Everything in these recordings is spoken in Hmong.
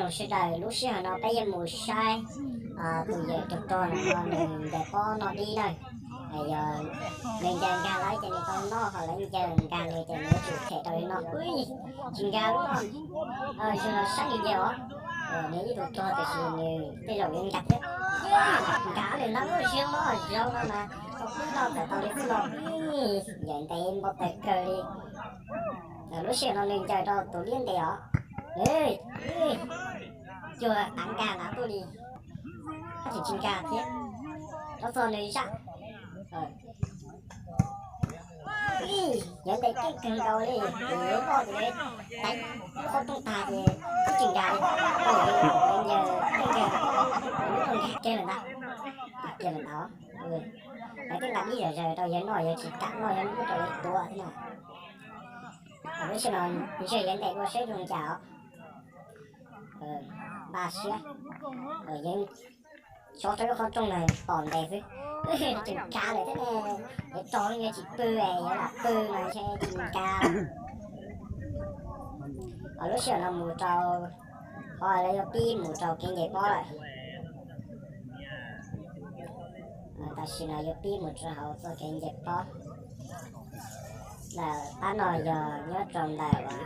Sawv daws, lub sij hawm no peb yuav mus saib tus yawm tug rog no nws ncaws pob noj dib na. Yog nws ncaws nkag lawm ces nws tau noj, ho lawv ncaws nkag nws ces nws yuav tsum them rau li no. Ui, tsis nkag lub no. Zoo no saib nws ncaws os. Nws ib tug rog tiam sis nws tej zaum yuav nkag thiab. Nkag lawm ntag, zoo no, zoo no mas tau pib noj txawm tau li xwb los. Yawm ntev npau taws kawg li. Lub sij hawm no nws ncaws rau tus liab ntev os. Cuag tav nkag ntav tuaj li, tab sis tsis nkag thiab. Rov txog nws zaj. Yawm ntev keej kawg nkaus li, ces yawg loj ces teev lub qhov rooj tag ces twb tsis nkag li. Yawg ncaws keej kawg, lub no nkag kiag lawm ntag. Kiag lawm ntag. Lawv twb nqa dib zom zaws rau yawg noj, yawg tsis kam noj, yawg muab rau lawv tuav thiab na. Lub sij hawm no ntshe yawg ntes dua seb zoo cas os. Npaj siab, yawg tso rau lub qhov rooj na, tom ntes xwb. Tseem kav lawm thiab ne. Yawg rog yawg tsis pw, yawg lam pw mas ntshe tsis kav. Lub sij hawm no mus rau, ho lawv yuav pib mus rau kev ncaws pob lawm. Tam sim no yuav pib mus rau hauv txoj kev ncaws pob. Pab no yog nyob rau ntawm uas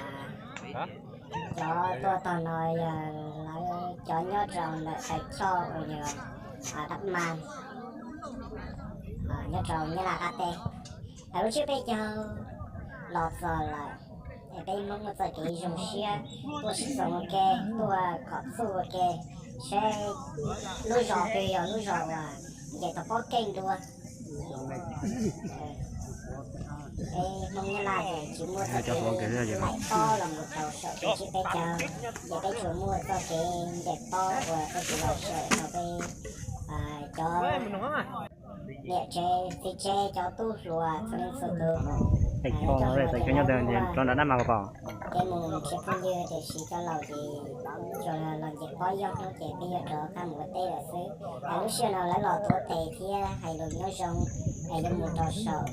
cov tuaj tog no yog lawv cov nyob rau ntawm Thaib Choj uas yog Dab Mas, nyob rau Nyab Laj qab teb. Lub tsiab peb caug los txog lawm, es peb Hmoob muaj txoj kev zoo siab tuaj sib txoos ua ke, tuaj kom txuj ua ke, seb lub zos twg yog lub zos uas ncaws tau pob keej dua. Peb Hmoob Nyab Laj ces tsis muaj txoj kev ncaws pob los mus rau saum kev tsiab peb caug, ces peb tsuas muaj txoj kev ncaws pob uas txoj kev los saum no peb cov niam tsev txiv tsev cov tub hluas txhua leej txhua tus. Cov hluas ces cov nyob rau nram dab mas pom, ces mus nrhiav phooj ywg, tiam sis cov laus ces tsuas los ncaws pob yog hnub ces peb yuav rov qab mus ua teb lawm xwb. Lub sij hawm no lawv los tuav tes thiab hais lus nyob zoo, es yuav mus rau saum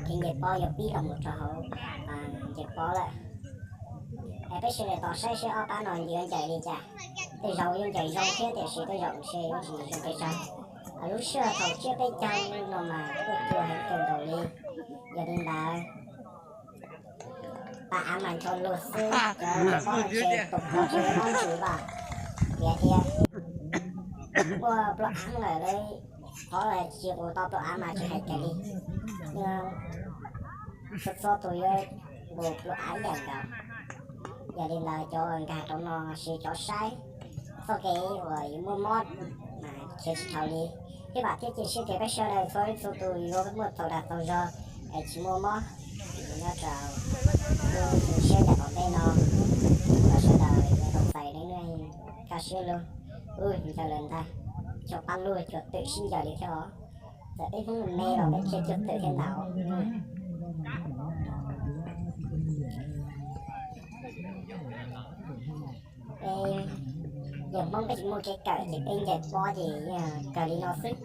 kev ncaws pob, yuav pib los mus rau hauv ncaws pob lawm. Es peb sawv daws tos saib seb ob pab no yuav ncaws li cas. Tej zaum yuav ncaws zoo thiab tiam sis tej zaum ntshe yuav tsis zoo pes tsawg. Lub sij hawm thaum tsiab peb caug no mas tuaj cuag heev kawg nkaus li. Yog li ntawd, pab av mas ncho lug xwb, cov ncaws pob ntshe tus pob ntshe mob ntsws los piav tias muaj plaub av lawm, qhov tsis qus tau plaub av mas tsis hais kiag li. Txhua txhua tus yuav qus plaub av ib yam nkaus. Yog li ntawd cov nkag rau no siv cov saib txoj kev uas yuav muaj mob mas khiav tsis dhau li. Thiab vam thiab cia siab tias peb sawv daws txhua leej txhua tus yuav muaj txaus dag txaus zog es tsis muaj mob, nyob rau lub xyoo tshiab yam tom ntej no, kom sawv daws yuav tau txais lub neej kaj siab lug. Ub, ncaws lawm ntag, cog pab lug cog twm sib ncaws li thiab os. Txawm peb Hmoob me los peb thiaj cog twm thiab ntag. Peb yog Hmoob peb tsis muaj kev kawm ces peb ncaws pob ces kawg li no xwb,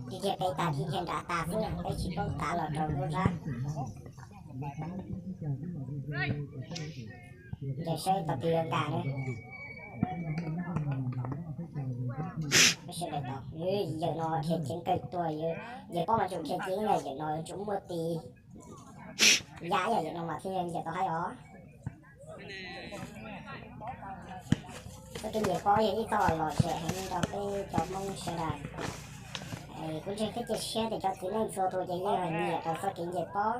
tiag tiag peb tas tiag tiag nram tas xwb, peb tsis paub tav los rau nruab zab. Ncaws saib tau twg yuav nkag na. Yawm no dhia ceev kawg tuaj, ncaws pob mas tsum dhia ceev, yawm no tsum muaj tis ya, yog yawm no mas thiaj ncaws tau haib os. Txoj kev ncaws pob yog ib txoj lom zem heev rau peb cov Hmoob sawv daws. Kuv ntseeg thiab cia siab tias cov txiv neej txhua tus ces yeej nyiam rau txoj kev ncaws pob.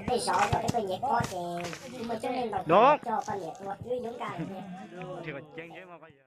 Tej zaum thaum peb tuaj ncaws pob ces kuj muaj coob leej ntau tus coj poj niam tua twb yuav nkag li.